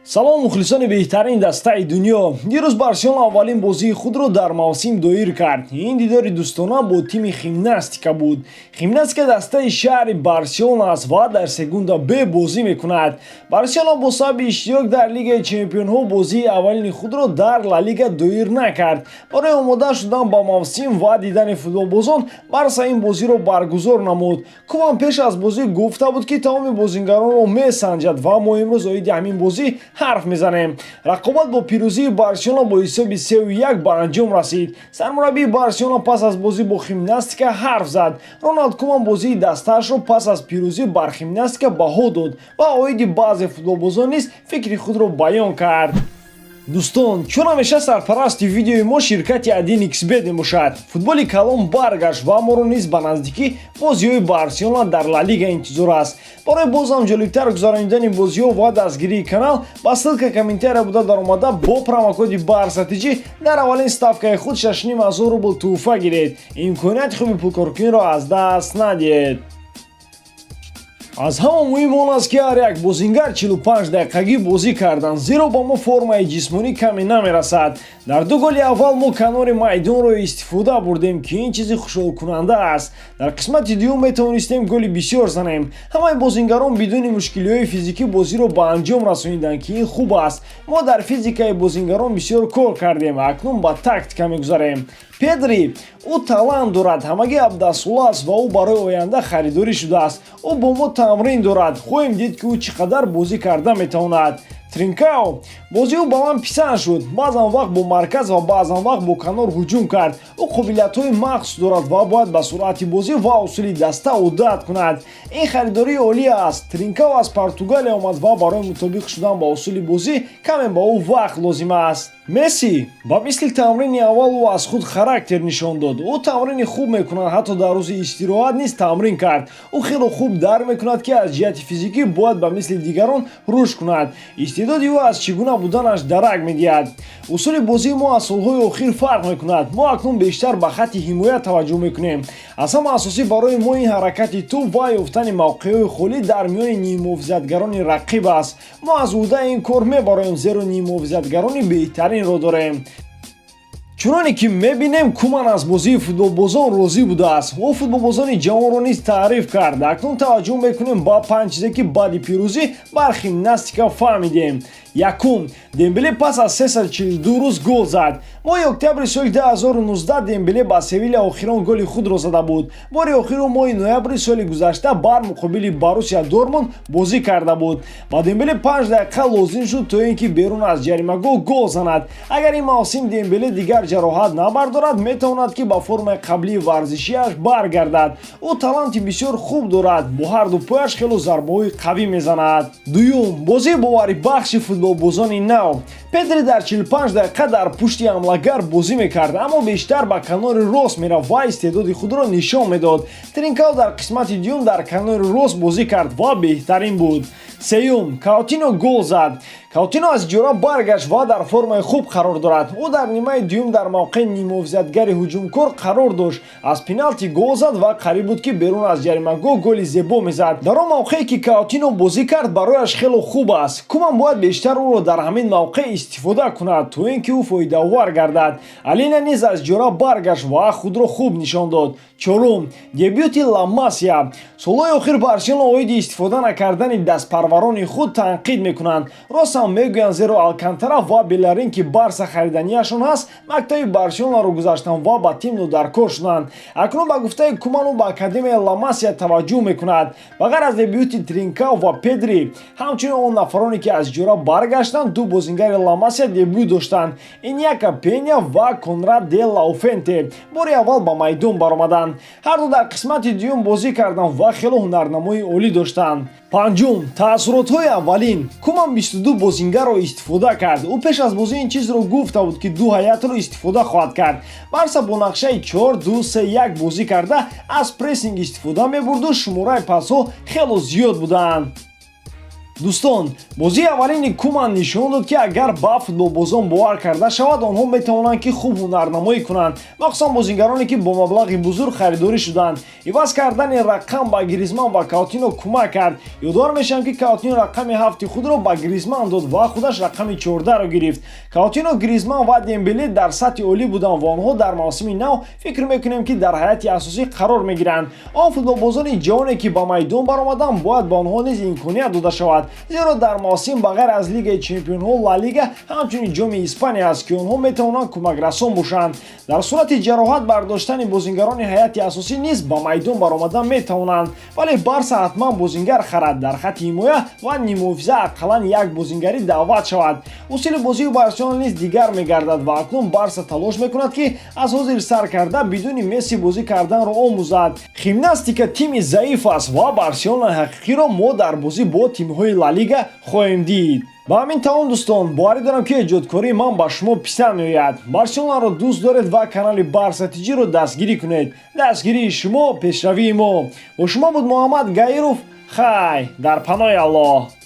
Салом, мухлисони беҳтарин дастаи дунё! Дирӯз Барселона аввалин бозии худро дар мавсим доир кард. Ин дидори дӯстона бо тими Химнастика буд. Химнастика дастаи шаҳри Барселона аст ва дар Сегунда Б бозӣ мекунад. Барселона бо сабаби иштирок дар Лигаи чемпионҳо бозии аввалини худро дар Ла Лига доир накард. Барои омода шудан ба мавсим ва дидани футболбозон Барса ин бозиро баргузор намуд. Куман пеш аз бозӣ гуфта буд, ки тамоми бозингаронро месанҷад, ва мо имрӯз оиди ҳамин бозӣ ҳарф мезанем. Рақобат бо пирӯзии Барселона бо ҳисоби 3-1 ба анҷом расид. Сармураббии Барселона пас аз бозӣ бо Химнастика ҳарф зад. Роналд Куман бозии дастаашро пас аз пирӯзӣ бар Химнастика баҳо дод ва оиди баъзе футболбозон низ фикри худро баён кард. Дӯстон, чун ҳамеша сарпарасти видеои мо ширкати 1xBet мебошад. Футболи калон баргашт ва моро низ ба наздикӣ бозиҳои Барселона дар Ла Лига интизор аст. Барои бозам ҷолибтар гузаронидани бозиҳо ва дастгирии канал ба ссылка комментария буда даромада, бо промокоди БАРСАТИҷӣ дар аввалин ставкаи худ 6,5 ҳазор рубл тӯҳфа гиред. Имконияти хуби пулкоркуниро аз даст надиҳед. Аз ҳама муҳим он аст, ки ҳар як бозингар 45 дақиқагӣ бозӣ карданд, зеро ба мо формаи ҷисмонӣ каме намерасад. Дар ду голи аввал мо канори майдонро истифода бурдем, ки ин чизи хушҳолкунанда аст. Дар қисмати дуюм метавонистем голи бисёр занем. Ҳамаи бозингарон бидуни мушкилиҳои физикӣ бозиро ба анҷом расониданд, ки ин хуб аст. Мо дар физикаи бозингарон бисёр кор кардем, акнун ба тактика мегузарем. Педри, ӯ талант дорад, ҳамагӣ 17-сола аст ва ӯ барои оянда харидорӣ шудааст. Ӯ бо мо тамрин дорад, хоҳем дид, ки ӯ чӣ қадар бозӣ карда метавонад. Тринкао, бозии ӯ ба ман писанд шуд. Баъзан вақт бо марказ ва баъзан вақт бо канор ҳуҷум кард. Ӯ қобилиятҳои махсус дорад ва бояд ба суръати бозӣ ва усули даста одат кунад. Ин харидории олӣ аст. Тринкао аз Португалия омад ва барои мутобиқ шудан ба усули бозӣ каме ба ӯ вақт лозим аст. Месси, ба мисли тамрини аввал ӯ аз худ характер нишон дод. Ӯ тамрини хуб мекунад, ҳатто дар рӯзи истироҳат низ тамрин кард. Ӯ хело хуб дарк мекунад, ки аз ҷиҳати физикӣ бояд ба мисли дигарон рушд кунад. Истеъдоди ӯ аз чӣ гуна буданаш дарак медиҳад. Усули бозии мо аз солҳои охир фарқ мекунад. Мо акнун бештар ба хатти ҳимоя таваҷҷӯҳ мекунем. Аз ҳама асосӣ барои мо ин ҳаракати тӯб ва ёфтани мавқеъҳои холӣ дар миёни ниммуҳофизатгарони рақиб аст. Мо аз ӯҳдаи ин кор мебароем, зеро ниммуҳофизатгарони беҳтаринро дорем. Чуноне ки мебинем, Куман аз бозии футболбозон розӣ будааст. Ӯ футболбозони ҷавонро низ таъриф кард. Акнун таваҷҷӯҳ мекунем ба панҷ чизе, ки баъди пирӯзӣ бар Химнастика фаҳмидем. Якум: Дембеле пас аз 342 рӯз гол зад. Моҳи октябри соли 2019 Дембеле ба Севиля охирон голи худро зада буд. Бори охир ӯ моҳи ноябри соли гузашта бар муқобили Боруссия Дортмунд бозӣ карда буд. Ба Дембеле 5 дақиқа лозим шуд, то ин ки берун аз ҷаримагоҳ гол занад. Агар ин мавсим Дембеле дигар ҷароҳат набардорад, метавонад, ки ба формаи қаблии варзишиаш баргардад. Ӯ таланти бисёр хуб дорад, бо ҳарду пояш хело зарбаҳои қавӣ мезанад. Дуюм: бозии боварибахши футболбозони нав. Педри дар 45 дақиқа дар пушти ҳамлагар бозӣ мекард, аммо бештар ба канори рост мерафт ва истеъдоди худро нишон медод. Тринкао дар қисмати дуюм дар канори рост бозӣ кард ва беҳтарин буд. Сеюм: Каутино гол зад. Каутино аз иҷора баргашт ва дар формаи хуб қарор дорад. Ӯ дар нимаи дуюм дар мавқеи ниммуҳофизатгари ҳуҷумкор қарор дошт, аз пеналти гол зад ва қариб буд, ки берун аз ҷаримагоҳ голи зебо мезад. Дар он мавқее, ки Каутино бозӣ кард, барояш хело хуб аст. Куман бояд бештар ӯро дар ҳамин мавқеъ истифода кунад, то ин ки ӯ фоидаовар гардад. Алина низ аз иҷора баргашт ва худро хуб нишон дод. Чорум: дебюти Ла Масия. Солҳои охир Барселона оиди истифода накардани дастпарварони худ танқид мекунанд. Рост ҳам мегӯянд, зеро Алкантара ва Беларин, ки Барса хариданияшон ҳаст, мактаби Барселонаро гузаштанд ва ба тим нодаркор шуданд. Акнун, ба гуфтаи Куман, ӯ ба академияи Ла Масия таваҷҷӯҳ мекунад. Ба ғайр аз дебюти Тринкао ва Педри, ҳамчунин он нафароне, ки аз иҷора баргаштанд, ду бозингари Ла Масия дебют доштанд. Иньяки Пеня ва Конрад де Лауфенте бори аввал ба майдон баромаданд. Ҳарду дар қисмати дуюм бозӣ карданд ва хело ҳунарнамои олӣ доштанд. Панҷум: таассуротҳои аввалин. Куман 22 бозингарро истифода кард. Ӯ пеш аз бозӣ ин чизро гуфта буд, ки ду ҳайатро истифода хоҳад кард. Барса бо нақшаи 4-2-3-1 бозӣ карда, аз прессинг истифода мебурду шумораи пасҳо хело зиёд буданд. Дӯстон, бозии аввалини Куман нишон дод, ки агар ба футболбозон бовар карда шавад, онҳо метавонанд, ки хуб ҳунарнамоӣ кунанд, махсусан бозингароне, ки бо маблағи бузург харидорӣ шуданд. Иваз кардани рақам ба Гризман ва Каутино кӯмак кард. Ёдовар мешавам, ки Каутино рақами 7-и худро ба Гризман дод ва худаш рақами 14-ро гирифт. Каутино, Гризман ва Дембеле дар сатҳи олӣ буданд ва онҳо дар мавсими нав, фикр мекунем, ки дар ҳайати асосӣ қарор мегиранд. Он футболбозони ҷавоне, ки ба майдон баромаданд, бояд ба онҳо низ имконият дода шавад, зеро дар мавсим ба ғайр аз Лигаи чемпионҳо, Ла Лига, ҳамчунин Ҷоми Испания аст, ки онҳо метавонанд кӯмакрасон бошанд. Дар сурати ҷароҳат бардоштани бозингарони ҳайати асосӣ низ ба майдон баромада метавонанд. Вале Барса ҳатман бозингар харад. Дар хатти ҳимоя ва ниммуҳофиза ақаллан як бозингарӣ даъват шавад. Усули бозии Барселона низ дигар мегардад ва акнун Барса талош мекунад, ки аз ҳозир сар карда бидуни Месси бозӣ карданро омӯзад. Химнастика тими заиф аст ва Барселонаи ҳақиқиро мо дар бозӣ бо тимҳои Ла Лига хоҳем дид. Ба ҳамин тамом, дӯстон. Боварӣ дорам, ки эҷодкории ман ба шумо писанд меояд. Барселонаро дӯст доред ва канали Барса Тиҷиро дастгирӣ кунед. Дастгирии шумо пешравии мо. Бо шумо буд Муҳаммад Гаиров. Хай, дар паноҳи Аллоҳ.